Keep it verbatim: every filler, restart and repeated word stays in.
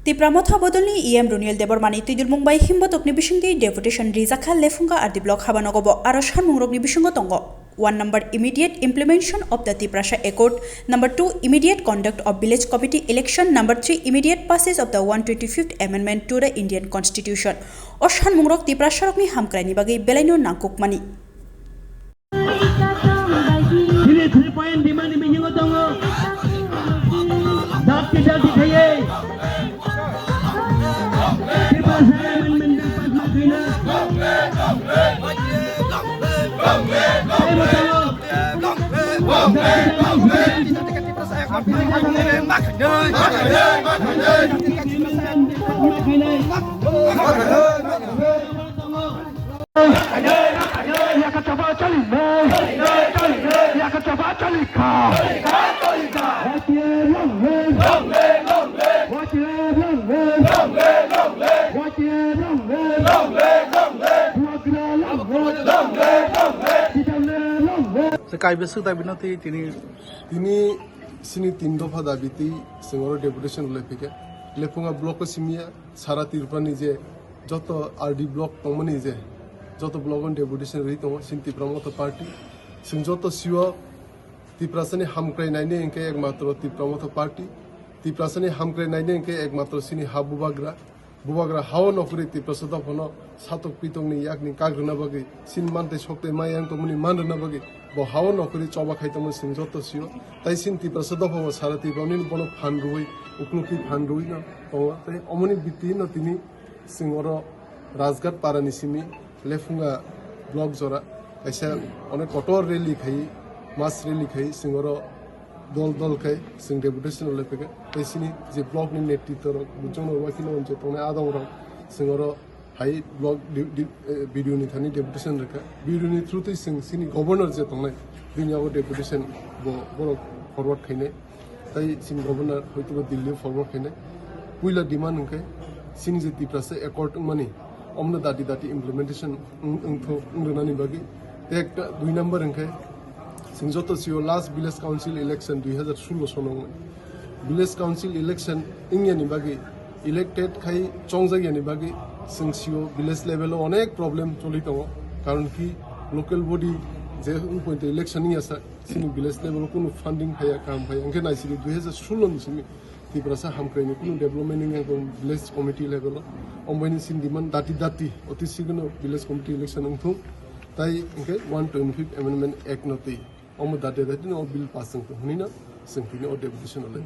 Tipra Motha bodolni E M Roniel Debbarmani twidulmung bai himbotokni bisingtwi deputation rijak kha Lephunga R D block habanogo bo aro sanmungrokni bisingo tongo. One number, immediate implementation of the Tiprasa Accord. Number two, immediate conduct of village committee election. Number three, immediate passage of the one twenty-fifth amendment to the Indian Constitution. O sanmungrok Tiprasarokni hamkraini bagwi belaino nangkukmani. Chini three point demand ni bisingo tongo. Dakti dakti khaiye. Tiprasa amendment bill pass ma khaina. Tei bo tongo. Dakti dakti khaiye. Yakachaba chali me. Yakachaba chali ka. Y T F long live. Y T F long live. Y T F long live. Bubagra long live. Tiprasa long live. Se kaibe suk dai bino ti tini. Tini sini tin dopha dabi twi chwng oro deputation lai phikha. Lephunga block o simiya sara Tripura ni je joto R D block tongmani je joto block o deputation rwi tongo sini Tipra Motha party. Chwng joto sio Tiprasani hamkrai naini hwnkhe ekmatro Tipra Motha party. Tiprasani hamkrai naini hwnkhe ekmatro sini ha bubagra. Bubagra hao nokhorwi Tiprasa dophano satok pitokni yakni kak rwna bagwi, sini mantwi soktwi maya wng tongmani man rwna bagwi, bo hao nokhorwi choba khai tongmani chwng joto sio. Tai sini Tiprasa dophano sara Tripura nini bono phan rwui, uklukni phan rwui no tongo. Tai omoni biti no tini chwng oro Rajghat parani simi Lephunga block jora kaisa onek kotor rally khai, mass rally khai chwng oro dol dol khai chwng deputation o lephikha. Tei sini je block ni netritwa rok, buchung rok, wakil rok je tongnai adong rok chwng oro hai block di-, di-, eh, B D O ni thani deputation rwkha. B D O ni through twi chwng sini governor je tongnai bini yago deputation bo borok forward khainai. Tai sini governor hoito bo Delhi forward khainai. Puila demand hwnkhe sini je Tiprasa accord wngmani omno dati dati implementation wng-, wngthok wng rwnani bagwi. Tei ekta dui number hwnkhe chwng joto sio last village council election dui hazar sullo sono wngmani. Village council election wngya ni bagwi, elected khai chongjak ya ni bagwi chwng sio village level o onek problem choli tongo. Karon ki local body je wng poito election wngya sa, sini village level o kunu funding phaiya, kaham phaiya. Hwnkhe naisidi dui hazar sullo ni simi Tiprasa hamkraini kunu development wngya tong village committee level o. Ombaini sini demand dati dati oti signo village committee election wngthung. Tai hwnkhe one twenty-fifth Amendment Act no twi omo dati dati no bill pass wngthung hwnwi no chwng tini o deputation o lai.